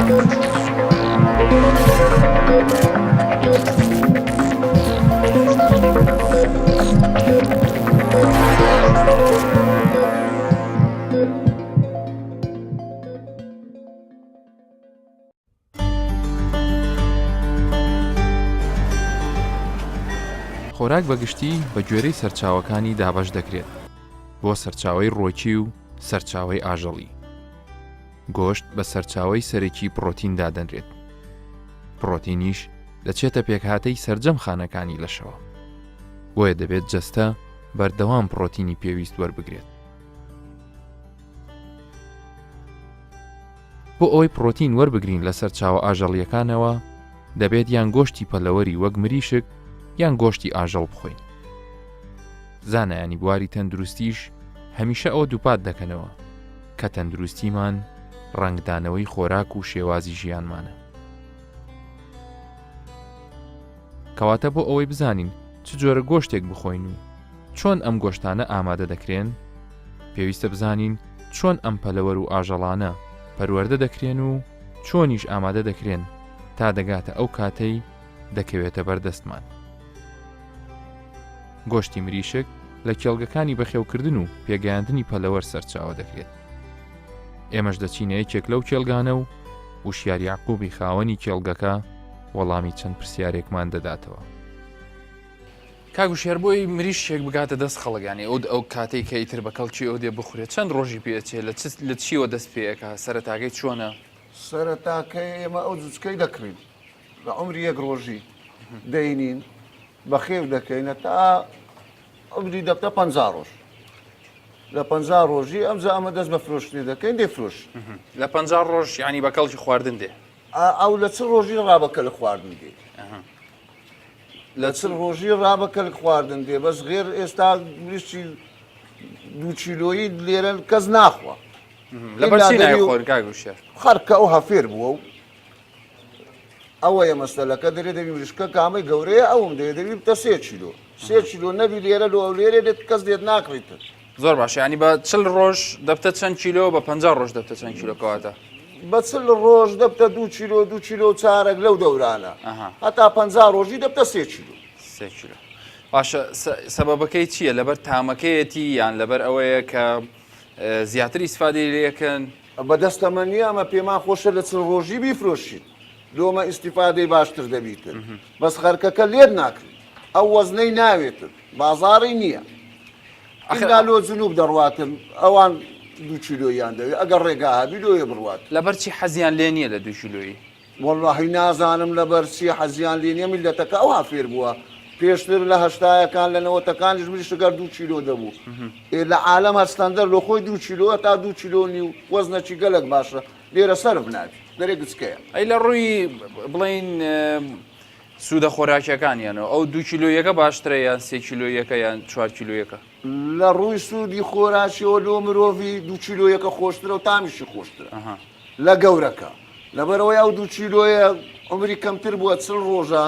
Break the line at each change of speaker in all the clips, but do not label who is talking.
خۆراک بە گشتی بە گوێرەی سەرچاوەکانی دابەش دەکرێت بۆ سەرچاوەی ڕوەکی و سەرچاوەی ئاژەڵی. گۆشت بە سەرچاوەی سەرەکی پڕۆتین دادەنرێت. پڕۆتینیش دەچێتە پێکهاتەی سەرجەم خانەکانی لەشەوە. بۆیە دەبێت جەستە بەردەوام پڕۆتینی پێویست وەربگرێت. بۆ ئەوەی پڕۆتین وەربگرین لە سەرچاوە ئاژەڵییەکانەوە، دەبێت یان گۆشتی پەلەوەری وەک مریشک یان گۆشتی ئاژەڵ بخۆین. زانایانی بواری تەندروستیش هەمیشە ئەوە دووپات دەکەنەوە کە تەندروستیمان ڕەنگدانەوەی خۆراک و شێوازی ژیانمانە. کەواتە بۆ ئەوەی بزانین چ جۆرە گۆشتێک بخۆین و چۆن ئەم گۆشتانە ئامادە دەکرێن، پێویستە بزانین چۆن ئەم پەلەوەر و ئاژەڵانە پەروەردە دەکرێن و چۆنیش ئامادە دەکرێن تا دەگاتە ئەو کاتەی دەکەوێتە بەردەستمان. گۆشتی مریشک لە کێڵگەکانی بەخێوکردن و پێگەیاندنی پەلەوەر سەرچاوە دەکرێت. ئێمەش دەچینە یەکێک لەو کێڵگانە و وشیار یەعقوبی خاوەنی کێڵگەکە وەڵامی چەند پرسیارێکمان دەداتەوە. کاک وشیار بۆی مریشکێک بگاتە دەست خەڵک یانی ئەو ئەو کاتەی کە ئیتر بە کەڵکی ئەو دێ بخورێت چەند ڕۆژی پێ ئەچێ لە چ لە چیەوە دەست پێ ئەکا سەرەتاکەی چۆنە؟
سەرەتاکەی ئێمە ئەو جوچکەی دەکڕین لە عومری یەک ڕۆژی دەینین بەخێو دەکەین هەتا عومری دەبتە 50 ڕۆژ لە 50 ڕۆژی ئەمجا ئەمە دەست بە فرۆشتنی دەکەین دێ فرۆش
لە 50 ڕۆژ یعنی بە کەڵکی خواردن دێ
ئەو لە چ ڕۆژی ڕا بە کەلک خواردن دێ لە چ ڕۆژی ڕا بە کەلک خواردن دێ بەس غێر ئێستا مریشکی دوو کیلۆیی لێرە کەس ناخوا
لەبەر چی نایخۆن کاک وشیار
خەرکە ئەو هەفێر بووە و ئەوەیە مەسەلەکە دەرێ دەبی مریشکە کامەی گەورەیە ئەوم دەوێ دەبی بتە سێ کیلۆ سێ کیلۆ نەبی لێرە لۆ لێرە دێت کەس دێت ناکڕیتن
زۆر باش ینی بە چل ڕۆژ دەبتە چەند کیلۆ بە 50 ڕۆژ دەبتە چەند کیلۆ کەواتە
بە چل ڕۆژ دەبتە دوو کیلۆ دوو کیلۆ و چارەک لەو دەورانە هەتا 50 ڕۆژی دەبتە سێ کیلۆ
سێ کیلۆ باشە سەبەبەکەی چییە لەبەر تامەکەیەتی یان لەبەر ئەوەیە کە زیاتر ئیسفادەی لەکەن
بەدەستەمە نییە ئەمە پێمان خۆشە لە چل ڕۆژی بیفرۆشین لۆمە ئیستیفادەی باشتر دەبیتن بەس خەرکەکە لێت ناکرێت ئەو وەزنەی ناوێتن بازاڕی نییە ئیلا لۆ جنوب دەڕواتن ئەوان دوو کیلۆیان دەوێت ئەگەر ڕێگا هەبی لۆیە بڕوات.
لەبەر چی حەزیان لێ نییە لە دوو کیلۆیی؟
وەڵاهی نازانم لەبەر چی حەزیان لێ نییە میللەتەکە ئەوها فێر بووە پێشتر لە هەشتایەکان لە نەوەتەکانیش مریشک هەر دوو کیلۆ دەبوو ئێ لە عالەم هەر ستەندەر لۆ خۆی دوو کیلۆ تا دوو کیلۆ نیو وەزنەکی گەلەک باشە لێرە سەرف نابی دەرێ گچکەیە.
ئەی لە ڕووی بڵێین سوودە خۆراکیەکانیانەوە ئەو دوو کیلۆیەکە باشترە یان سێ کیلۆیەکە یان چوار کیلۆیەکە؟
لە ڕووی سوودی خۆراکیەوە لۆ مرۆڤی دوو کیلۆیەکە خۆشترە و تامیشی خۆشترە لە گەورەکە لەبەرئەوەی ئەو دوو کیلۆیە عومری کەمتر بووە چل ڕۆژە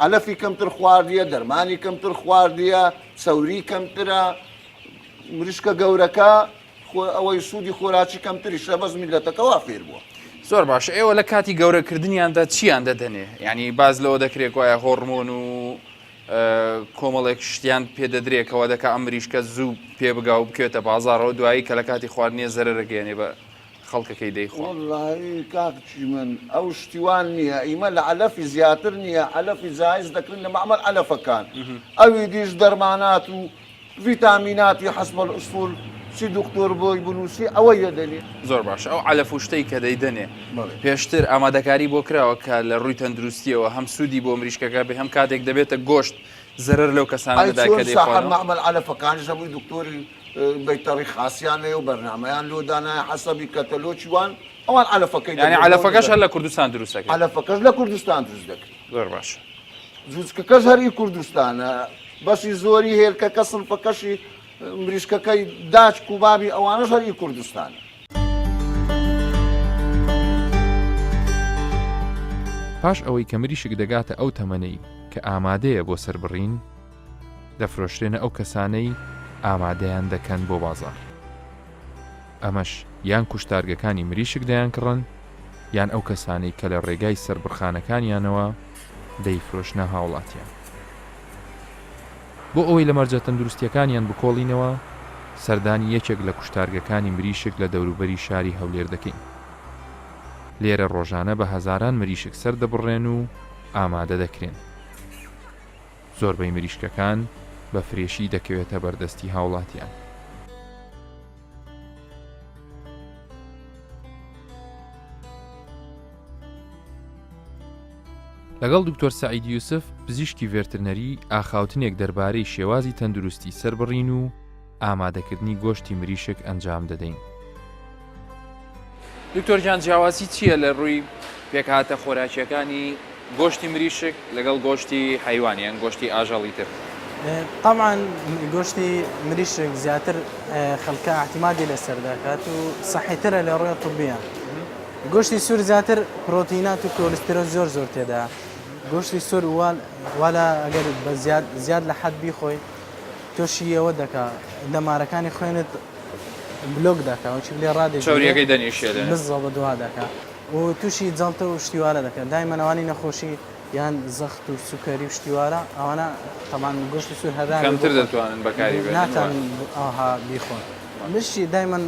عەلەفی کەمتر خواردیە دەرمانی کەمتر خواردیە چەوری کەمترە مریشکە گەورەکە ئەوەی سوودی خۆراکی کەمتریشە بەس میللەتەکە وا فێر بووە.
زۆر باشە ئێوە لە کاتی گەورەکردنیاندا چیان دەدەنێ یعنی باز لەوە دەکرێت گوایە هۆڕمۆن و کۆمەڵێک شتیان پێ دەدرێت کەوا دەکا ئەم مریشکە زوو پێ بگا و بکەوێتە بازاڕەوە دوایی کە لە کاتی خواردنیە زەرەرەگەیەنێ بە خەڵکەکەی دەیخوا.
وەڵاهی کاک چیمەن ئەو شتی وان نیە ئیمە لە عەلەفی زیاتر نیە عەلەفی جاهز دەکرن لە مەعمەل عەلەفەکان ئەوی دیش دەرمانات و ڤیتامیناتی حسب الاصول چی دکتۆر بۆی بنوسی ئەوە یەدەنێ.
زۆر باشە ئەو عەلەف و شتەی کە دەیدەنێ پێشتر ئامادەکاری بۆ کراوە کە لە ڕووی تەندروستیەوە هەم سوودی بۆ مریشکەکە بێ هەم کاتێک دەبێتە گۆشت زەرەر لەو کەسانە
ئەی
نەدا
چۆن
کە
ساحەب
دەیخۆنەوە؟
مەعمەل عەلەفەکانیش هەمووی دکتۆری بەیتەڕی خاسیان هەیە و بەرنامەیان لۆ دانایە حەسەبی کەتەلۆکی وان ئەوان عەلەفەکەی
یانی
دەدەن
عەلەفەکەش هەر لە کوردستان دروست دەکرێت؟
عەلەفەکەش لە کوردستان دروست دەکرێت.
زۆر باشە.
جوجکەکەش هەر ئی کوردستانە بەشی زۆری هێلکەکە سڵفەکەشی مریشکەکەی داچک و بابی ئەوانەش هەر ئی کوردستانە.
پاش ئەوەی کە مریشک دەگاتە ئەو تەمەنەی کە ئامادەیە بۆ سەربڕین، دەفرۆشرێنە ئەو کەسانەی ئامادەیان دەکەن بۆ بازاڕ. ئەمەش یان کوشتارگەکانی مریشک دەیانکڕن یان ئەو کەسانەی کە لە ڕێگای سەربڕخانەکانیانەوە دەیفرۆشنە هاوڵاتیان. بۆ ئەوەی لە مەرجە تەندروستییەکانیان بکۆڵینەوە، سەردانی یەکێک لە کوشتارگەکانی مریشک لە دەوروبەری شاری هەولێر دەکەین. لێرە ڕۆژانە بە هەزاران مریشک سەردەبڕرێن و ئامادە دەکرێن. زۆربەی مریشکەکان بە فرێشی دەکەوێتە بەردەستی هاوڵاتیان. لەگەڵ دکتۆر سەعید یوسف پزیشکی ڤێرترنەری ئاخاوتنێک دەربارەی شێوازی تەندروستی سەربڕین و ئامادەکردنی گۆشتی مریشک ئەنجام دەدەین. دکتۆر گیان جیاوازی چییە لە ڕووی پێکهاتە خۆراکیەکانی گۆشتی مریشک لەگەڵ گۆشتی حەیوان یان گۆشتی ئاژەڵی تر؟
تەبعەن گۆشتی مریشک زیاتر خەڵکە ئیعتیمادی لەسەر دەکات و سەحیترە لە ڕووی طبیە. گۆشتی سوور زیاتر پرۆتینات و کۆلیسترۆل زۆر زۆر تێدایە. گۆشتی سوور وا لە ئەگەر بە زیاد زیاد لە حەد بیخۆی تۆشی ئەوە دەکا دەمارەکانی خوێنت بلۆک دەکا وەکی بلێ ڕادەگیرێ
چەوریەکەی دەنیشێنێ.
بزەبت وا دەکا و تووشی جەڵتە و شتی وارە دەکا دایمەن ئەوانەی نەخۆشی یان زەخت و سوکەری و شتی وارە ئەوانە تەبعەن گۆشتی سوور هەرا
کەمتر دەتوانن بەکاری بێنن
ناتوانن ئەوها بیخۆن مشی دایمەن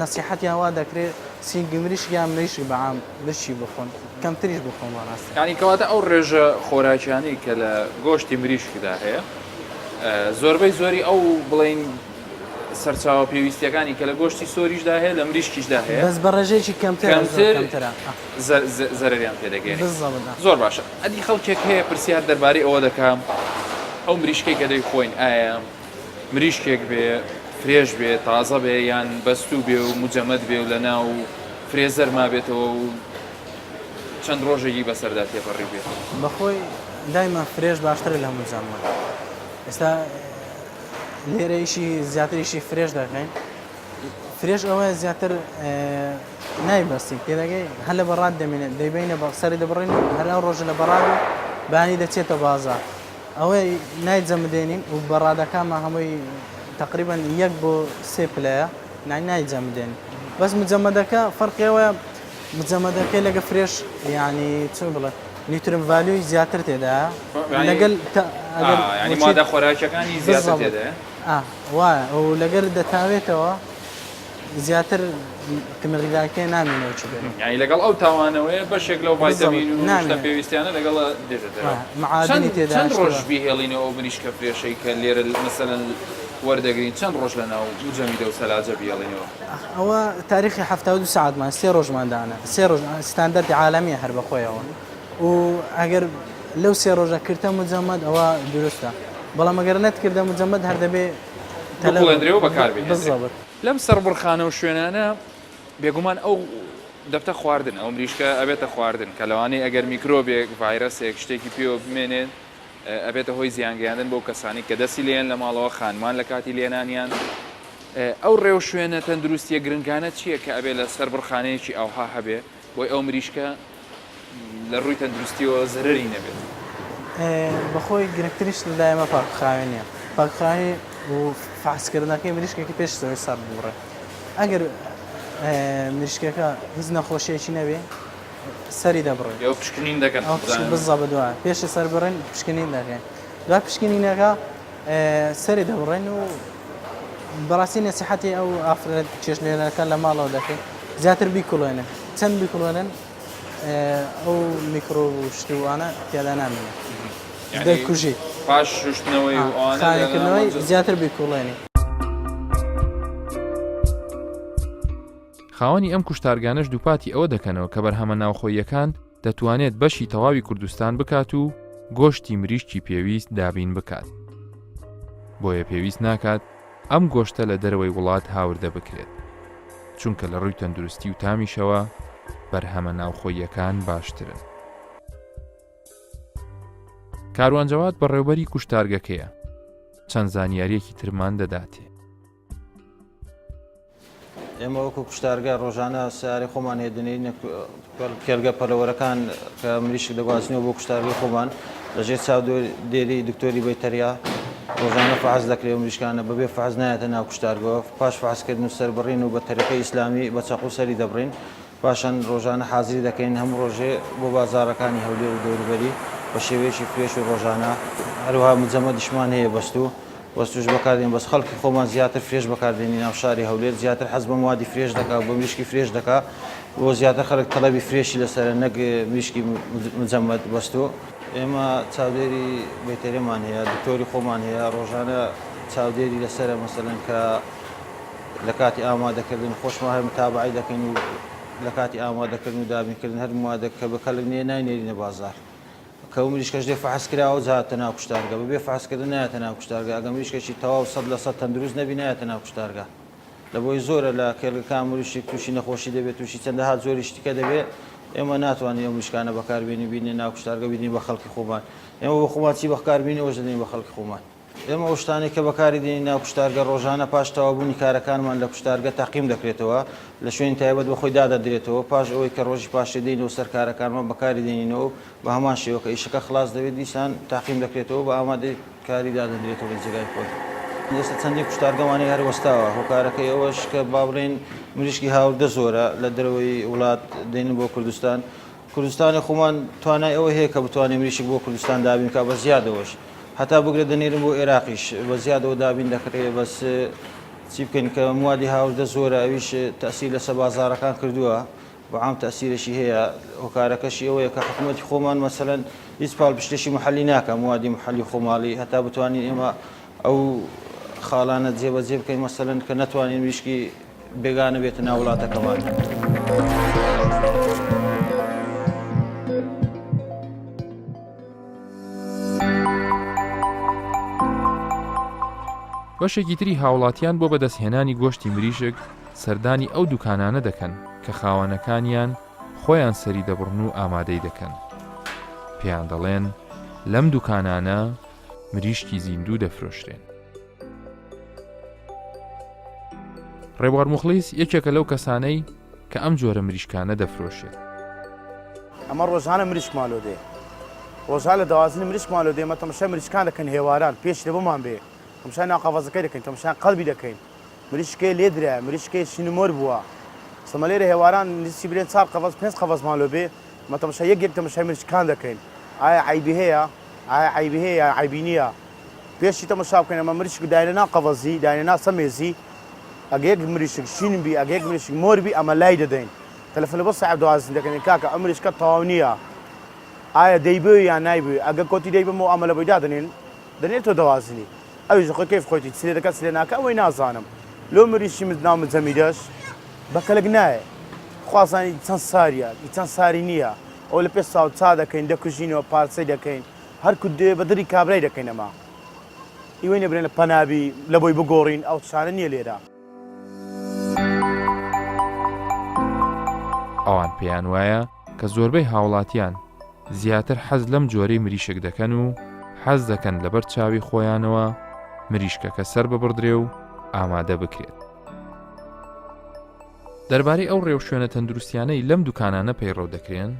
نەسیحەتیان وا دەکرێ سینگی مریشک یان مریشک بە عام مرچی بخۆن کەمتریش بخۆن بەڕاستی.
یانی کەواتە ئەو ڕێژە خۆراکیانەی کە لە گۆشتی مریشکدا هەیە زۆربەی زۆری ئەو بڵێین سەرچاوە پێویستیەکانی کە لە گۆشتی سۆریشدا هەیە لە مریشکیشدا هەیە
بەس بە ڕێژەیەکی کەمترە
کەمتر کەمترە زەرەریان پێ دەگەیەنێت.
بالضبط.
زۆر باشە ئەدی خەڵکێک هەیە پرسیار دەربارەی ئەوە دەکا ئەو مریشکەی کە دەیخۆین ئایا مریشکێک بێ fresh بێ تازە بێ یان بەستوو بێ و مجەمەد بێ و لە ناو freezer مابێتەوە و چەند ڕۆژێکی بەسەردا تێپەڕی بێ؟
بەخۆی دایمە fresh باشترە لە مجەمەد ئێستا لێرە ئیشی زیاتر ئیشی fresh دەکەین fresh ئەوەیە زیاتر نایبەستین تێدەگەی هەر لە بەڕاد دەمێنێت دەیبینە بە سەری دەبڕین هەر ئەو ڕۆژە لە بەڕاد و بانی دەچێتە بازار ئەوەی نایجەمدێنین و بەڕادەکانمان هەمووی تقریبا یەک بۆ سێ پلەیە نای نایجەمدێنین بەس مجەمەدەکە فەرقی ئەوەیە مجەمەدەکەی لەگە fresh یعنی چۆن بڵێ nutrient value ی زیاتر تێدایە لەگەل
ینی مادە خۆراکیەکانی زیاتر تێدایە
وایە و لەگەر دەتاوێتەوە زیاتر قیمە غیداکەی نامێنێ چ بێت
یعنی لەگەڵ ئەو تاوانەوەیە بەشێک لەو ڤایتامین و شتە پێویستیانە لەگەڵ دێتە دەرەوە
معادنی تێدا
چەند ڕۆژ بیهێڵینەوە ئەو مریشکە fresh ەی کە لێرە مەسەلەن وەردەگرین چەند ڕۆژ لە ناو مجەمیدە و سەلاجە بیهێڵینەوە؟
ئەوە تاریخی 72 سەعاتمان سێ ڕۆژمان دانا سێ ڕۆژ ستاندەردی عالەمیە هەر بەخۆیەوە و ئەگەر لەو سێ ڕۆژە کردە مجەمەد ئەوە دروستە بەڵام ئەگەر نەتکردە مجەمەد هەر دەبێ
بکوڵێندرێ و بەکار بهێنرێ. بالضبط. لەم سەربڕخانە و شوێنانە بێگومان ئەو دەبتە خواردن، ئەو مریشکە ئەبێتە خواردن کە لەوانەیە ئەگەر میکرۆبێک، ڤایرەسێک، شتێکی پێوە بمێنێت ئەبێتە هۆی زیانگەیاندن بەو کەسانەی کە دەستی لێن لە ماڵەوە، خانمان لە کاتی لێنانیان. ئەو ڕێوشوێنە تەندروستییە گرنگانە چییە کە ئەبێ لە سەربڕخانەیەکی ئاوها هەبێ بۆی ئەو مریشکە لە ڕووی تەندروستیەوە زەرەری نەبێت؟
بەخۆی گرنگترین شت لەلای ئێمە پاکوخاوێنیە، پاکوخاوێنی و فەحسکردنەکەی مریشکێکی پێش ئەوەی سەر ببڕێ ئەگەر مریشکەکە هیچ نەخۆشیەکی نەبێ سەری دەبڕێ
ئێوە پشکنین دەکەن
ئەو پشک بزەبت وایە پێشی سەر بڕین پشکنین دەکەین دوای پشکنینەکە سەری دەبڕێن و بەڕاستی نەسیحەتی ئەو ئافرەت چێشتلێنەرەکە لە ماڵەوە دەکەین زیاتر بیکوڵێنن چەند بیکوڵێنن ئەو میکرۆب و شتی وانە تیادا نامێنێت دەیکوژی
پاش شوشتنەوەی و ئەوانە
خاوێنکردنەوەی زیاتر بیکوڵێنی.
خاوەنی ئەم کوشتارگانەش دووپاتی ئەوە دەکەنەوە کە بەرهەمە ناوخۆییەکان دەتوانێت بەشی تەواوی کوردستان بکات و گۆشتی مریشکی پێویست دابین بکات. بۆیە پێویست ناکات ئەم گۆشتە لە دەرەوەی وڵات هاوردە بکرێت، چونکە لە ڕووی تەندروستی و تامیشەوە بەرهەمە ناوخۆییەکان باشترن. کاروان جەواد بەڕێوبەری کوشتارگەکەیە، چەند زانیارییەکی ترمان دەداتێ.
ئێمە وەکو کوشتارگە ڕۆژانە سیارەی خۆمان هەیە دەنێرینە کێڵگە پەلەوەرەکان کە مریشک دەگوازنەوە بۆ کوشتارگەی خۆمان لەژێر چاودێری دکتۆری بەیتەریا. ڕۆژانە فەحس دەکرێ و مریشکانە بەبێ فەحس نایەتە ناو کوشتارگەوە پاش فەحسکردن و سەربڕین و بە تەریقەی ئیسلامی بە چەقوو سەری دەبڕین پاشان ڕۆژانە حازری دەکەین هەموو ڕۆژێ بۆ بازاڕەکانی هەولێر و دەوروبەری بە شێوەیەکی فرێش و ڕۆژانە هەروەها مجەمەدیشمان هەیە بەستوو بەستووش بەکاردێن بەس خەڵکی خۆمان زیاتر fresh بەکاردێنی ناو شاری هەولێر زیاتر حەز بە موادی fresh دەکا و بە مریشکی fresh دەکا بۆ زیاتر خەڵک تەڵەبی fresh ی لەسەرە نەک مریشکی مجەمەد بەستوو. ئێمە چاودێری بەیتەرێمان هەیە دکتۆری خۆمان هەیە ڕۆژانە چاودێری لەسەرە مەسەلەن کە لە کاتی ئامادەکردن خۆشمان هەر متابەعەی دەکەین و لە کاتی ئامادەکردن و دابینکردن هەر موادێک کە بە کەڵک نییە ناینێرینە بازاڕ. کە ئەو مریشکەش دێ فەحس کراوە جا هاتە ناو کوشتارگە بەبێ فەحسکردن نایەتە ناو کوشتارگە ئەگە مریشکێکی تەواو 100% تەندروست نەبی نایەتە ناو کوشتارگە لە بۆی زۆرە لە کێڵگەکان مریشک تووشی نەخۆشی دەبێت تووشی چەندەها جۆری شتیکە دەبێت ئێمە ناتوانین ئەو مریشکانە بەکاربێنین بینێ ناو کوشتارگە بینین بە خەڵکی خۆمان ئێمە بۆ خۆمان چی بەکاربینین ئەوەش دەدەین بە خەڵکی خۆمان. ئێمە ئەو شتانەی کە بەکاری دێنین ناو کوشتارگە ڕۆژانە پاش تەواوبوونی کارەکانمان لە کوشتارگە تەعقیم دەکرێتەوە، لە شوێنی تایبەت بە خۆی دادەندرێتەوە، پاش ئەوەی کە ڕۆژی پاشێ دێینەوە سەر کارەکانمان بەکاری دێنینەوە و بە هەمان شێوە کە ئیشەکە خڵاس دەبێت دیسان تەعقیم دەکرێتەوە و بە ئامادەی کاری دادەندرێتەوە لە جێگای خۆی. ئێستا چەندین کوشتارگەمان هەیە هەر وەستاوە، هۆکارەکەی ئەوەش کە با بڵێین مریشکی هاوردە زۆرە لە دەرەوەی وڵات دێنن بۆ کوردستان، کوردستانی خۆمان توانای ئەوەی هەیە کە بتوانێت مریشک بۆ کوردستان دابین بکات بە زیادەوەش هەتا بگرە دەنێرن بۆ ئێراقیش بە زیادەوە دابین دەکرێت بەس چی بکەین کە موادی هاوردە زۆرە ئەویش تەسیر لەسەر بازارەکان کردووە بەعام تەسیرێکی هەیە هۆکارەکەشی ئەوەیە کە حکوومەتی خۆمان مەسەلەن هیچ پاڵپشتێکی محلی ناکە موادی محلی خۆماڵی هەتا بتوانین ئێمە ئەو خاڵانە جێبەجێ بکەین مەسەلەن کە نەتوانین مریشکی بێگانە بێتە ناو وڵاتەکەمان.
بەشێکی تری هاوڵاتیان بۆ بەدەستهێنانی گۆشتی مریشک سەردانی ئەو دوکانانە دەکەن کە خاوەنەکانیان خۆیان سەری دەبڕن و ئامادەی دەکەن. پێیان دەڵێن لەم دوکانانە مریشکی زیندوو دەفرۆشرێن. ڕێبوار موخڵیس یەکێکە لەو کەسانەی کە ئەم جۆرە مریشکانە دەفرۆشێت.
ئەمە ڕۆژانە مریشکمان لۆ دێ ڕۆژان لە دەوازنی مریشکمان لۆ دێ ئمە تەمەشای مریشکان دەکەین هێواران پێش لە بۆمان بێ تەمەشای ناو قەفەزەکەی دەکەین تەمەشای قەلبی دەکەین مریشکەی لێ درایە مریشکەی شین و مۆر بووە سەمە لێرە هێواران نزیکی برێن چار قەفەز پێنج قەفەزمان لۆ بێ ئمە تەمەشای یەک یەک تەمەشای مریشکان دەکەین ئایا عەیبی هەیە ئایا عەیبی هەیە یان عەیبی نییە پێشی تەمەشا بکەین ئەمە مریشک داینە ناو قەفەزی داینە ناو سەمێزی ئەگە یەک مریشک شین بی ئەگە یەک مریشک مۆر بی ئەمە لای دەدەین تەلەفۆن لە بۆ سەعب دوازن دەکەین کاکە ئەم مریشکە تەواو نییە ئایا دەیبێ یان نایبێ ئەگە کۆتی دەیبەمەوە ئەمە لە بۆی دادەنێن دەنێت تۆ دەوازنی ئەویش خۆی کەیف خۆیتی چ لێ دەکات چ لێ ناکا ئەوەی نازانم لۆ مریشی مز ناو مجەمیدەش بە کەلک نایە خوازانی چەند ساریە چەند ساری نییە ئەو لە پێش چاو چا دەکەین دەکوژینەوە پارچەی دەکەین هەر کو دێ بە دری کابرای دەکەین ئەمە ئیوەی نەبرێن لە پەنابی لە بۆی بگۆڕین ئەو چانە نییە لێرە.
ئەوان پێیان وایە کە زۆربەی هاوڵاتیان زیاتر حەز لەم جۆرەی مریشک دەکەن و حەز دەکەن لەبەر چاوی خۆیانەوە مریشکەکە سەر ببڕدرێ و ئامادە بکرێت. دەربارەی ئەو ڕێوشوێنە تەندروستیانەی لەم دوکانانە پەیڕەو دەکرێن،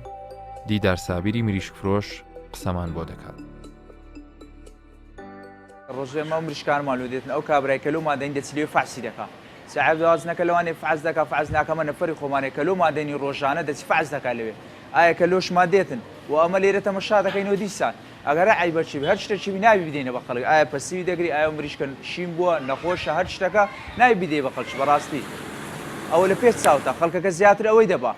دیدار سابیری مریشکفرۆش قسەمان بۆ دەکات.
ڕۆژێ مە مریشکانمان لۆ دێتن ئەو کابرای کە لۆمان دەین دەچی لەوێ فەحسی دەکا سەعب دوازنەکە لەوانێ فەحس دەکا فەحس ناکەمە نەفەری خۆمانێ کە لۆمان دەینی ڕۆژانە دەچی فەحس دەکا لەوێ ئایا کە لۆشمان دێتن و ئەمە لێرە تەمەشا دەکەینەوە دیسان ئەگەر عەیبە چی بێ هەر شتەکی بی نابی بدەینە بە خەڵک ئایا پەسیوی دەگری ئایا مریشکە شین بووە نەخۆشە هەر شتەکە نابی بدەی بە خەڵکی بەڕاستی ئەوە لە پێش چاوتە خەڵکەکە زیاتر ئەوەی دەبا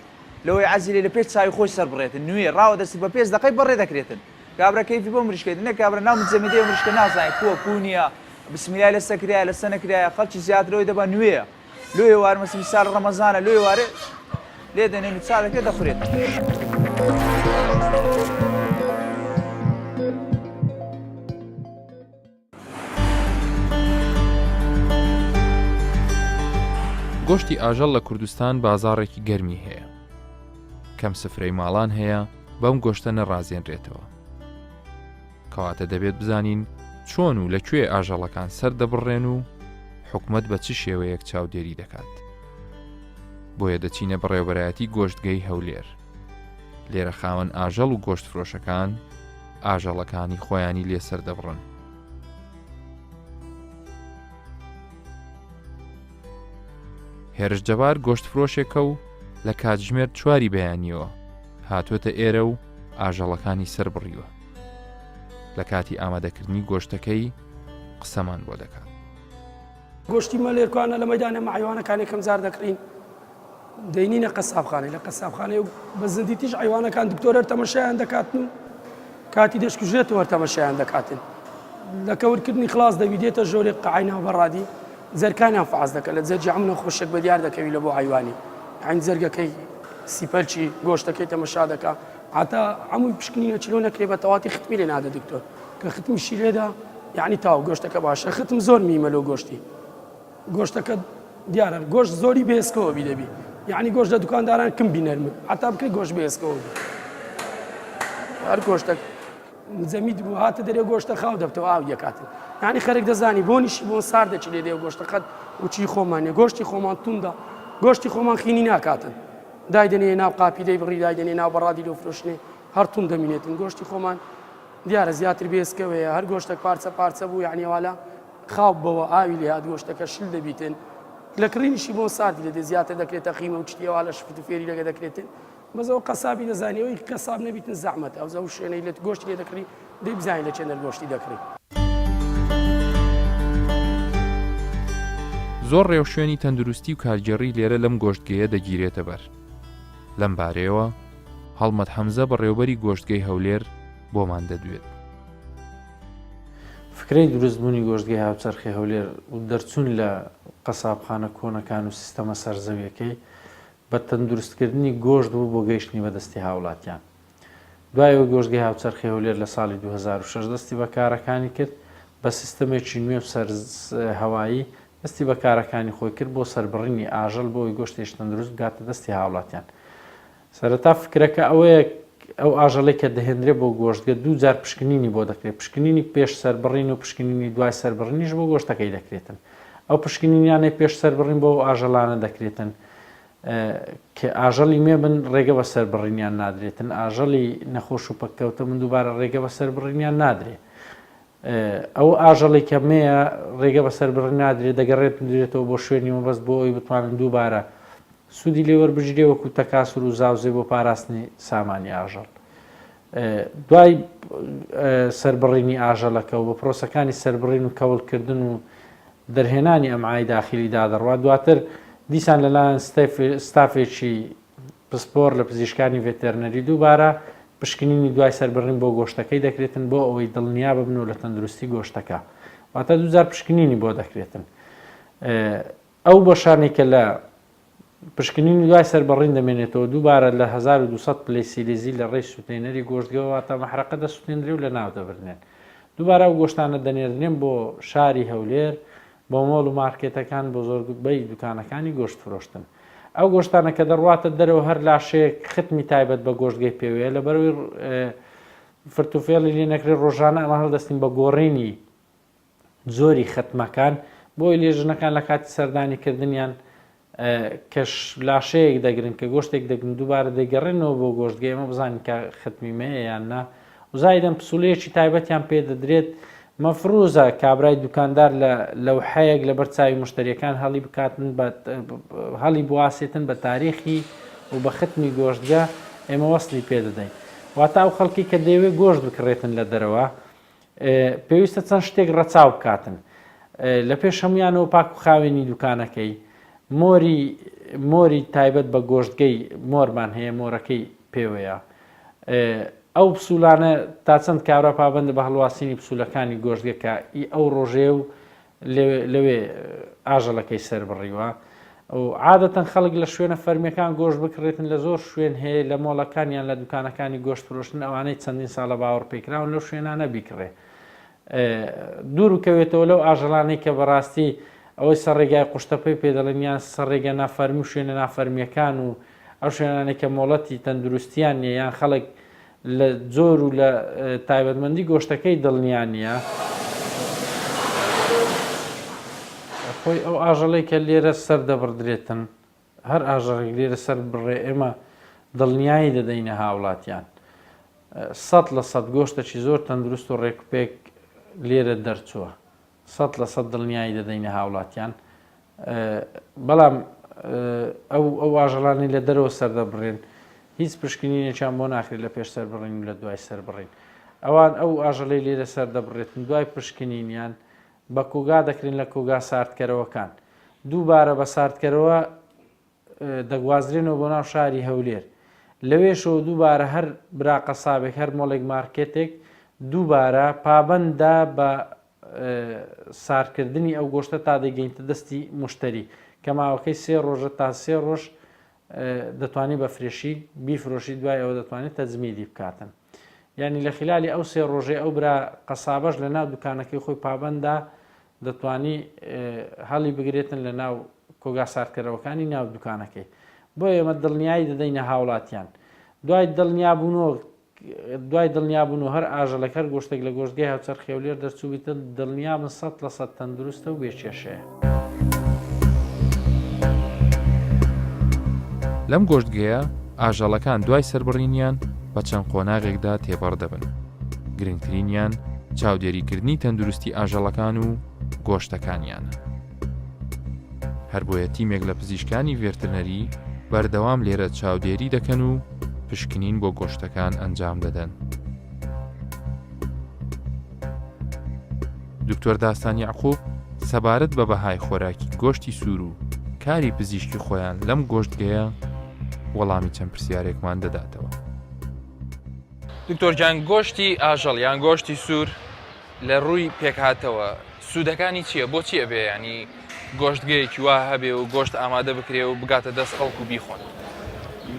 لەوەی عەزیلێ لە پێش چاوی خۆی سەر بڕێتن نوێ ڕاوە دەستی بە پێش دەقەی بەڕێ دەکرێتن کابرا کەیفی بۆ مریشکەی نە کابرا ناو مجەمیدەی مریشکە نازانێت کووە کوو نییە بسمیلای لەسە کرایە لەسە نەکرایە خەڵکی زیاتر ئەوەی دەبا نوێیە لۆ ئێوار مەسلی سال ڕەمەزانە لۆ ئێوارێ لێ دەنێن و چا دەکرێت دەخورێت.
گۆشتی ئاژەڵ لە کوردستان بازاڕێکی گەرمی هەیە. کەم سفرەی ماڵان هەیە بەم گۆشتە نەڕازێنرێتەوە. کەواتە دەبێت بزانین چۆن و لە کوێ ئاژەڵەکان سەر دەبڕێن و حکومەت بە چ شێوەیەک چاودێری دەکات. بۆیە دەچینە بەڕێوەبەرایەتی گۆشتگەی هەولێر. لێرە خاوەن ئاژەڵ و گۆشتفرۆشەکان ئاژەڵەکانی خۆیانی لێ سەر دەبڕن. هێرش جەبار گۆشتفرۆشێکە و لە کاتژمێر چواری بەیانییەوە هاتووەتە ئێرە و ئاژەڵەکانی سەربڕیوە. لە کاتی ئامادەکردنی گۆشتەکەی قسەمان بۆ دەکات.
گۆشتی مەلێرکانە لە مەدانە مە حەیوانەکان یەکەم جار دەکڕین دەینینە قەسابخانەی لە قەسابخانەی و بە زیندیتیش حەیوانەکان دکتۆر هەر تەمەشایان دەکاتن و کاتی دەشکوژێتەوە هەر تەمەشایان دەکاتن لە کەورکردنی خلاص دەبی دێتە ژۆرێک قەعای ناو بەڕادی جەرکانیان فعز دەکە لە جەرگی هەموو نەخۆشێک بە دیار دەکەوی لە بۆ حەیوانی عین جەرگەکەی سیپەلکی گۆشتەکەی تەمەشا دەکا عتا هەمووی پشکنینە چلۆ نەکرێ بە تەواتی ختمی لێ نادە دکتۆر کە ختمیشی لێدا یعنی تاو گۆشتەکە باشە ختم زۆر میمە لۆ گۆشتی گۆشتەکە دیارە گۆشت زۆری بێسکەوە بی دەبی یعنی گۆشت لە دوکانداران کم بینەرم حتا بکرێ گۆشت بێسکەوە بی هەر گۆشتەک جەمید بوو هاتە دەرێ گۆشتە خاو دەبتەوە ئاو یەکاتن یعنی خەرک دەزانی بۆنیشی بۆن ساردەکی لێ دێ گۆشتە قەت وچی خۆمانە گۆشتی خۆمان توندە گۆشتی خۆمان خینی ناکاتن دایدەنێ ناو قاپی دەی بڕی دایدەنێ ناو بەڕادی لۆ فرۆشتنێ هەر توند دەمینێتن گۆشتی خۆمان دیارە زیاتر بێسکەوەیە هەر گۆشتەک پارچە پارچە بوو یعنی والا خاو بەوە ئاوی لێهات گۆشتەکە شل دەبیتن لە کڕینیشی بۆ ساردی لێ دێ زیاتر دەکرێتە قیمە و شتی وا لە شفت و فێری لەگە دەکرێتن بەس ئەو قەسابی دەزانی ئەوی قەساب نەبیتن زەحمەتە ئەو ئەو شوێنەی لە گۆشتی لێ دەکڕی دەی بزانین لە چێنەر گۆشتی دەکڕی.
زۆر ڕێوشوێنی تەندروستی و کارگێڕی لێرە لەم گۆشتگەیە دەگیرێتە بەر. لەم بارەیەوە هەڵمەت حەمزە بەڕێوبەری گۆشتگەی هەولێر بۆمان دەدوێت.
فکرەی دروستبوونی گۆشتگەی هاوچەرخی هەولێر و دەرچوون لە قەسابخانە کۆنەکان و سیستەمە سەرزەویەکەی بە تەندروستکردنی گۆشت بوو بۆ گەیشتنی بە دەستی هاوڵاتیان. دوای ئەوەی گۆشتگەی هاوچەرخی هەولێر لە ساڵی 2006 دەستی بە کارەکانی کرد، بە سیستەمێکی نوێ و سەر هەوایی دەستی بە کارەکانی خۆی کرد بۆ سەربڕینی ئاژەڵ بۆ ئەوەی گۆشتێکی تەندروست بگاتە دەستی هاوڵاتیان. سەرەتا فکرەکە ئەوەیە ئەو ئاژەڵەی کە دەهێنرێ بۆ گۆشتگە دوو جار پشکنینی بۆ دەکرێت، پشکنینی پێش سەربڕین و پشکنینی دوای سەربڕینیش بۆ گۆشتەکەی دەکرێتن. ئەو پشکنینانەی پێش سەربڕین بۆ ئەو ئاژەڵانە دەکرێتن کە ئاژەڵی مێ بن ڕێگە بە سەربڕینیان نادرێتن، ئاژەڵی نەخۆش و پەککەوتە بن دووبارە ڕێگە بە سەربڕینیان نادرێ. ئەو ئاژەڵی کە مێیە ڕێگە بە سەربڕین نادرێت دەگەڕێتندرێتەوە بۆ شوێنی مەبەست بۆ ئەوەی بتوانن دووبارە سوودی لێ وەربگیرێ وەکو تەکاسور و زاوزێ بۆ پاراستنی سامانی ئاژەڵ. دوای سەربڕینی ئاژەڵەکە و بە پرۆسەکانی سەربڕین و کەوڵکردن و دەرهێنانی ئەمعای داخیلی دادەڕوا دواتر دیسان لەلایەن ستافێکی پسپۆر لە پزیشکانی ڤێتێرنەری دووبارە پشکنینی دوای سەربڕین بۆ گۆشتەکەی دەکرێتن بۆ ئەوەی دڵنیا ببن و لە تەندروستی گۆشتەکە واتە دووجار پشکنینی بۆ دەکرێتن ئەو بەشانەی کە لە پشکنینی دوای سەربڕین دەمێنێتەوە دووبارە لە 1200 پلەی سیلیزی لە ڕێی سووتێنەری گۆشتگەوە واتە مەحرەقە دەسووتێندرێ و لە ناو دەبرنێن دووبارە ئەو گۆشتانە دەنێردرێن بۆ شاری هەولێر بۆ مۆڵ و مارکێتەکان بۆ زۆربەی دوکانەکانی گۆشت فرۆشتن. ئەو گۆشتانە کە دەڕواتە دەرەوە هەر لاشەیەک ختمی تایبەت بە گۆشتگەی پێوەیە لەبەرەوەی فرتوفێڵی لێ نەکرێت ڕۆژانە ئەمە هەڵدەستین بە گۆڕینی جۆری ختمەکان بۆی لێژنەکان لە کاتی سەردانی کردنیان کەش لاشەیەک دەگرن کە گۆشتێک دەگرن دووبارە دەیگەڕێنەوە بۆ گۆشتگە ئێمە بزانین کە ختمی مەیە یان نا و زایدەن پسوولەیەکی تایبەتیان پێ دەدرێت مەفروزە کابرای دوکاندار لە لەوحەیەک لەبەر چاوی مشتریەکان هەڵی بکاتن بە هەڵی بواسێتن بە تاریخی و بە ختمی گۆشتگە ئێمە وەسلی پێ دەدەین واتە ئەو خەڵکی کە دەیەوێت گۆشت بکڕێتن لە دەرەوە پێویستە چەند شتێک ڕەچاو بکاتن لە پێش هەمویانەوە پاک و خاوێنی دوکانەکەی مۆری مۆری تایبەت بە گۆشتگەی مۆرمان هەیە مۆرەکەی پێوەیە ئەو پسولانە تا چەند کابرا پابندە بە هەڵواسینی پسولەکانی گۆشتگەکە ئی ئەو ڕۆژەیە و لەوێ ئاژەڵەکەی سەر بڕیوە و عادەتەن خەڵک لە شوێنە فەرمیەکان گۆشت بکڕێتن لە زۆر شوێن هەیە لە مۆڵەکان یان لە دوکانەکانی گۆشت فرۆشتن ئەوانەی چەندین ساڵە باوەڕ پێکراون لەو شوێنانە بیکڕێ دوور بکەوێتەوە لەو ئاژەڵانەی کە بەڕاستی ئەوەی سەر ڕێگای قوشتەپەی پێ دەڵێن یان سەر ڕێگە نافەرمی و شوێنە نافەرمیەکان و ئەو شوێنانەی کە مۆڵەتی تەندروستیان نییە یان خەڵک لە جۆر و لە تایبەتمەندی گۆشتەکەی دڵنیا نییە. خۆی ئەو ئاژەڵەی کە لێرە سەر دەبڕدرێتن، هەر ئاژەڵێک لێرە سەر ببڕێ ئێمە دڵنیایی دەدەینە هاوڵاتیان 100% گۆشتەکی زۆر تەندروست و ڕێکوپێک لێرە دەرچووە 100% دڵنیایی دەدەینە هاوڵاتیان بەڵام. ئەو ئەو ئاژەڵانەی لە دەرەوە سەردەبڕێن هیچ پشکنینێکیان بۆ ناکرێت لە پێش سەربڕین و لە دوای سەربڕین. ئەوان ئەو ئاژەڵەی لێرە سەردەبڕێتن دوای پشکنینیان بە کۆگا دەکرێن لە کۆگا ساردکەرەوەکان. دووبارە بە ساردکەرەوە دەگوازرێنەوە بۆ ناو شاری هەولێر. لەوێشەوە دووبارە هەر برا قەسابێک هەر مۆڵێک مارکێتێک دووبارە پابەندە بە ساردکردنی ئەو گۆشتە تا دەیگەینتە دەستی موشتەری کە ماوەکەی سێ ڕۆژە تا سێ ڕۆژ دەتوانێت بە فرێشی بیفرۆشی دوای ئەوە دەتوانێت تەجمیدی بکاتن یعنی لە خلالی ئەو سێ ڕۆژەی ئەو برا قەسابەش لە ناو دوکانەکەی خۆی پابەندە دەتوانی هەڵی بگرێتن لە ناو کۆگا ساردکەرەوەکانی ناو دوکانەکەی بۆ ئێمە دڵنیایی دەدەینە هاوڵاتیان دوای دڵنیابوونەوە دوای دڵنیابوون و هەر ئاژەڵێک هەر گۆشتێک لە گۆشتگەی هاوچەرخی هەولێر دەرچووبیتن دڵنیابن 100% تەندروستە و بێ کێشەیە.
لەم گۆشتگەیە ئاژەڵەکان دوای سەربڕینیان بە چەند قۆناغێکدا تێپەڕ دەبن، گرنگترینیان چاودێریکردنی تەندروستی ئاژەڵەکان و گۆشتەکانیانە. هەربۆیە تیمێک لە پزیشکانی ڤێرترنەری بەردەوام لێرە چاودێری دەکەن و پشکنین بۆ گۆشتەکان ئەنجام دەدەن. دکتۆر داستان یەعقوب سەبارەت بە بەهای خۆراکی گۆشتی سوور و کاری پزیشکی خۆیان لەم گۆشتگەیە وەڵامی چەند پرسیارێکمان دەداتەوە. دکتۆر گیان گۆشتی ئاژەڵ یان گۆشتی سوور لە ڕووی پێکهاتەوە سوودەکانی چییە؟ بۆچی ئەبێ ینی گۆشتگەیەکی وا هەبێ و گۆشت ئامادە بکرێ و بگاتە دەست خەڵک و بیخۆن؟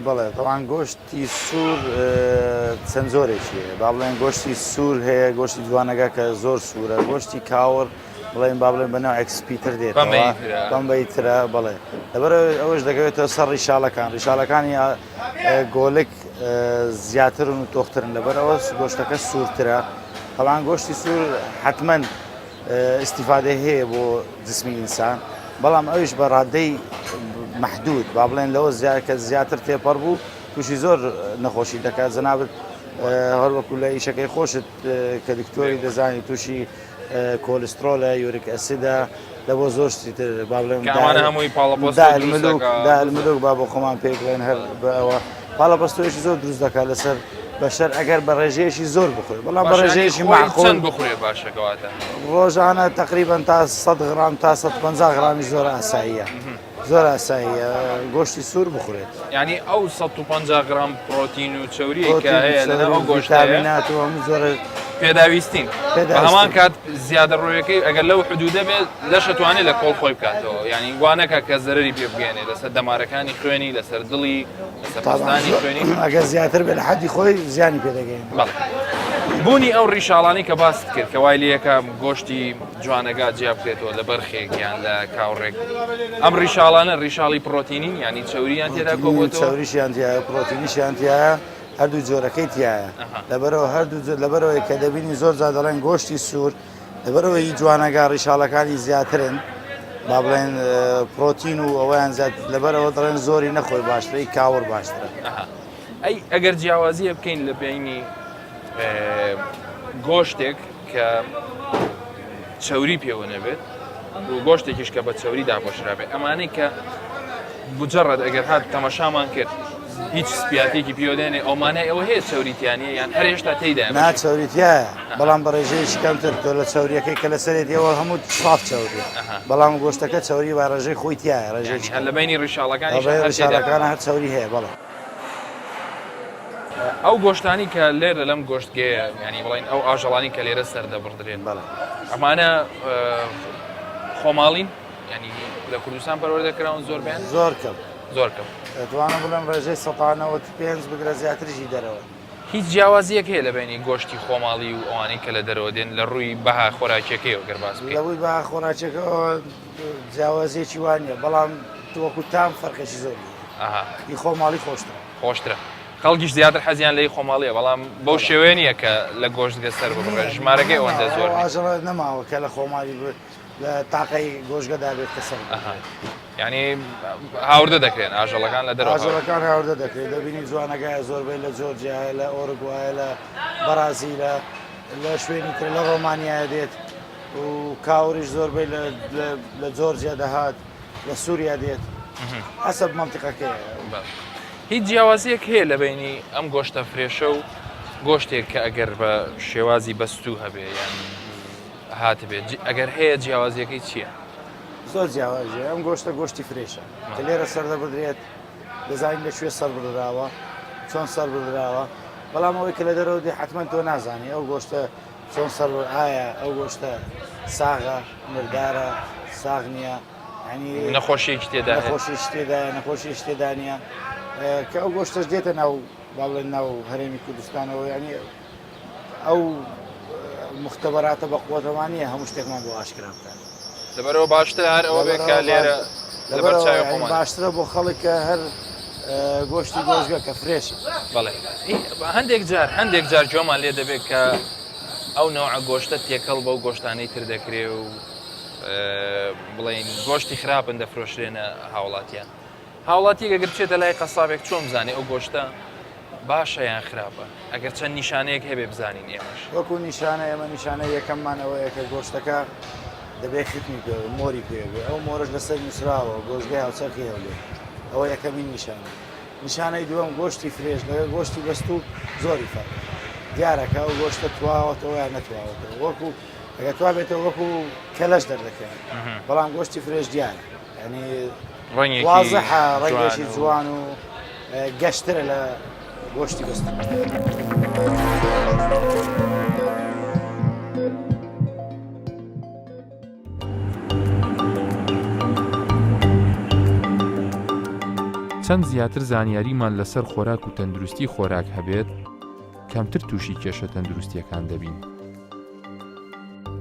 بەڵێ تەوان گۆشتی سوور چەند جۆرێکی هەیە با بڵێن گۆشتی سوور هەیە گۆشتی جوانەگا کە زۆر سوورە گۆشتی کاوڕ بڵێن با بڵێن بە ناوێک سپیتر دێت پەمبەیترە بەڵێ لەبەر ئەوەش دەکەوێتەوە سەر ڕیشاڵەکان ڕیشاڵەکانی گۆلک زیاترن و تۆخترن لەبەر ئەوە گۆشتەکە سوورترە تەبعەن گۆشتی سوور حەتمەن ئیستیفادەی هەیە بۆ جسمی ئینسان بەڵام ئەویش بە ڕادەی مەحدود با بڵێن لەوە کە زیاتر تێپەڕ بوو تووشی زۆر نەخۆشی دەکات جەنابت هەر وەکو لە ئیشەکەی خۆشت کە دکتۆری دەزانی تووشی کۆلسترۆلە uric acid ە لە بۆ زۆر شتی تر با بڵێم
کە ئەوانە هەمووی پاڵەپەستۆ
داء
دروست
الملوک
دەکا.
داء الملوک با بۆ خۆمان پێی بڵێن هەر بە ئەوە پاڵەپەستۆیەکی زۆر دروست دەکات لەسەر بەشەر ئەگەر بە ڕێژەیەکی زۆر بخورێت بەڵام بە
باشە یانی
ڕێژەیەکی
خۆی
مەعقول
چەند بخورێ باشە کەواتە؟
ڕۆژانە تەقریبەن تا 100 غرام تا 150 غرامیش زۆر ئاساییە زۆر ئاساییە گۆشتی سوور بخورێت.
یانی ئەو 150 غرام پرۆتین و چەوریەی کە
پرۆتین و
هەیە لەناو
چەوری
ئەو
و
گۆشتەیە
ڤیتامینات و هەموو جۆرە
پێداویستین بە هەمان
پێداویستین.
کات زیادەڕۆیەکەی ئەگەر لەو حدودە بێت لەش ئەتوانێت لە کۆڵ خۆی بکاتەوە یانی وا نەکا کە زەرەری پێ بگەیەنێ لەسەر دەمارەکانی خوێنی لەسەر دڵی لەسەر
تابعاً
پەستانی
زۆر
خوێنی
ئەگەر زیاتر بێت لە حەدی خۆی زیانی پێ دەگەیەنێت.
بەڵێ بوونی ئەو ڕیشاڵانەی کە باست کرد کە وای لێیەکا گۆشتی جوانەگا جیا بکرێتەوە لە بەرخێک یان لە کاوڕێک ئەم ڕیشاڵانە ڕیشاڵی پڕۆتینین یانی چەوریان تێدا
پڕۆتینین و
کۆبۆتەوە؟
چەوریشیان تیایە پڕۆتینیشیان تیایە هەردوو جۆرەکەی تیایە لەبەرئەوە هەردوو جۆر لەبەرئەوەی کە دەبینی زۆر جار دەڵێن گۆشتی سوور لەبەرئەوەی هی جوانەگا ڕیشاڵەکانی زیاترن با بڵێن پرۆتین و ئەوەیان زیاد لەبەرئەوە دەڵێن زۆری نەخۆی باشترە ئی کاوڕ باشترە.
ئەها ئەی ئەگەر جیاوازیە بکەین لە بینی گۆشتێک کە چەوری پێوە نەبێت و گۆشتێکیش کە بە چەوری داپۆشرابێت ئەمانەی کە مجرد ئەگەر هات تەمەشامان کرد هیچ سپیاتێکی پێوە دێنێ ئەو مانای ئەوە هەیە چەوری تیا نییە یان هەر هێشتا تێیدایە
نا
بەشێک؟
چەوری تیایە بەڵام بە ڕێژەیەکی کەمتر تۆ لە چەوریەکەی کە لەسەرێتی ئەوە هەموو ساف چەوریە
ئەها.
بەڵام گۆشتەکە چەوری بە ڕێژەی خۆی تیایە
یانی
ڕێژەیەکی
هەر
کەم
لە بەینی ڕیشاڵەکانیشا
لە بەینی
هەر تێدا
ڕیشاڵەکانا هەر چەوری هەیە بەڵێ.
ئەو گۆشتانی کە لێرە لەم گۆشتگەیە یانی بڵێین ئەو ئاژەڵانی کە لێرە سەردەبڕدرێن
بەڵێ.
ئەمانە خۆماڵین؟ یانی لە کوردستان پەروەردە کراون زۆربەیان؟
زۆر کەم.
زۆر کەم.
دەتوانم بڵێم ڕێژەی 95% بگرە زیاتریش هی دەرەوەن.
هیچ جیاوازییەک هەیە لە بەینی گۆشتی خۆماڵی و ئەوانەی کە لە دەرەوە دێن لە ڕووی بەها خۆراکیەکەیەوە گەر باس
لە
بکەین؟
ڕووی بەها خۆراکیەکەوە جیاوازییەکی وا نییە بەڵام وەکو تام فەرقێکی زۆری هەیە.
ئەها.
هی خۆماڵی خۆشترە.
خۆشترە. خەڵکیش زیاتر حەزیان لێی خۆماڵیە بەڵام بەو شێوەیە نییە کە لە گۆشتگە سەر ببڕێ ژمارەکەی ئەوەندە زۆر
نییە. ئاژەڵە نەماوە کە لە خۆماڵی لە تاقەی گۆشگەدا بێت کە سەر ببڕێت.
یانی هاوردە دەکرێن ئاژەڵەکان لە دەرەوە؟
ئاژەڵەکان هاوردە دەکرێت دەبینی جوانەگایە زۆربەی لە جۆرجیایە لە ئۆرگوایە لە بەرازیلە لە شوێنی تر لە ڕۆمانیایە دێت و کاوریش زۆربەی لە جۆرجیا دەهات لە سووریا دێت. حەسەب مەنتیقەکەیە.
هیچ جیاوازیەک هەیە لە بینی ئەم گۆشتە fresh ە و گۆشتێک کە ئەگەر بە شێوازی بەستوو هەبێ یان هاتبێت ئەگەر هەیە جیاوازیەکەی چییە؟
زۆر جیاوازی ئەم گۆشتە گۆشتی fresh ە کە لێرە سەردەبدرێت دەزانین لە کوێ سەر بڕدراوە چۆن سەر بڕدراوە بەڵام ئەوەی کە لە دەرەوە دێ حتمما تۆ نازانی ئەو گۆشتە چۆن سەر ئایا ئەو گۆشتە ساغە مردارە ساغ نییە
نەخۆشیێکی تێدا
نەخۆشیش تێدا نەخۆشیش تێدا نییە کە ئەو گۆشتەش دێتە ناو با بڵێن ناو هەرێمی کوردستانەوە ینی ئەو مختبەراتە بە قوتەمان نییە هەموو شتێکمان بۆ ئاشکرا بکات
لەبەرەوە باشتر هەر ئەوە بێت کە لێرە لەبەر چاوی خۆمان
باشترە بۆ خەڵک کە هەر گۆشتی گۆشگە کە fresh ە
بەڵێ هەندێک جار هەندێک جار گوێمان لێ دەبێت کە ئەو نەوعە گۆشتە تێکەڵ بەو گۆشتانەی تر دەکرێ و بڵین گۆشتی خراپن دەفرۆشرێنە هاوڵاتیان هاوڵاتیەک ئەگەر بچێتە لای قەسابێک چۆن بزانێ ئەو گۆشتە باشە یان خراپە ئەگەر چەند نیشانەیەک هەبێ بزانین ئێمەش.
وەکو نیشانە ئێمە نیشانەی یەکەممان ئەوەیە کە گۆشتەکە دەبێ ختمی پێ مۆری پێ بێ ئەو مۆرەش لەسەر نووسراوە گۆشتگای هاوچەرخی هەولێر ئەوە یەکەمین نیشانە نیشانەی دووەم گۆشتی fresh لەگەڵ گۆشتی بەستوو زۆری فەرق دیارە کە ئەو گۆشتە تواوەتەوە یان نەتواوەتەوە وەکو ئەگەر توابێتەوە وەکو کەلەش دەردەکەوێت بەڵام گۆشتی fresh دیارە ینی
ڕەنگێکی
وازحە ڕەنگێکی جوان و گەشترە لە گۆشتی بەستوو.
چەند زیاتر زانیاریمان لەسەر خۆراک و تەندروستی خۆراک هەبێت کەمتر تووشی کێشە تەندروستیەکان دەبین.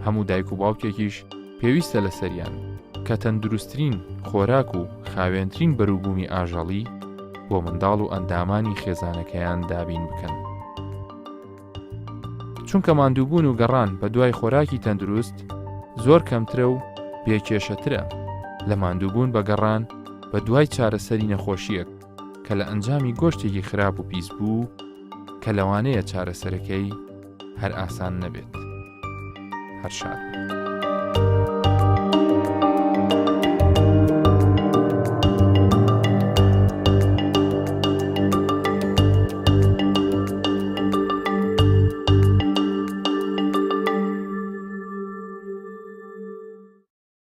هەموو دایک و باوکێکیش پێویستە لەسەریان کە تەندروستترین خۆراک و خاوێنترین بەروبوومی ئاژەڵی بۆ منداڵ و ئەندامانی خێزانەکەیان دابین بکەن. چونکە ماندووبوون و گەڕان بە دوای خۆراکی تەندروست زۆر کەمترە و بێ کێشەترە لە ماندووبوون بە گەڕان بە دوای چارەسەری نەخۆشییەک کە لە ئەنجامی گۆشتێکی خراپ و پیس بوو کە لەوانەیە چارەسەرەکەی هەر ئاسان نەبێت. هەر شاد بن.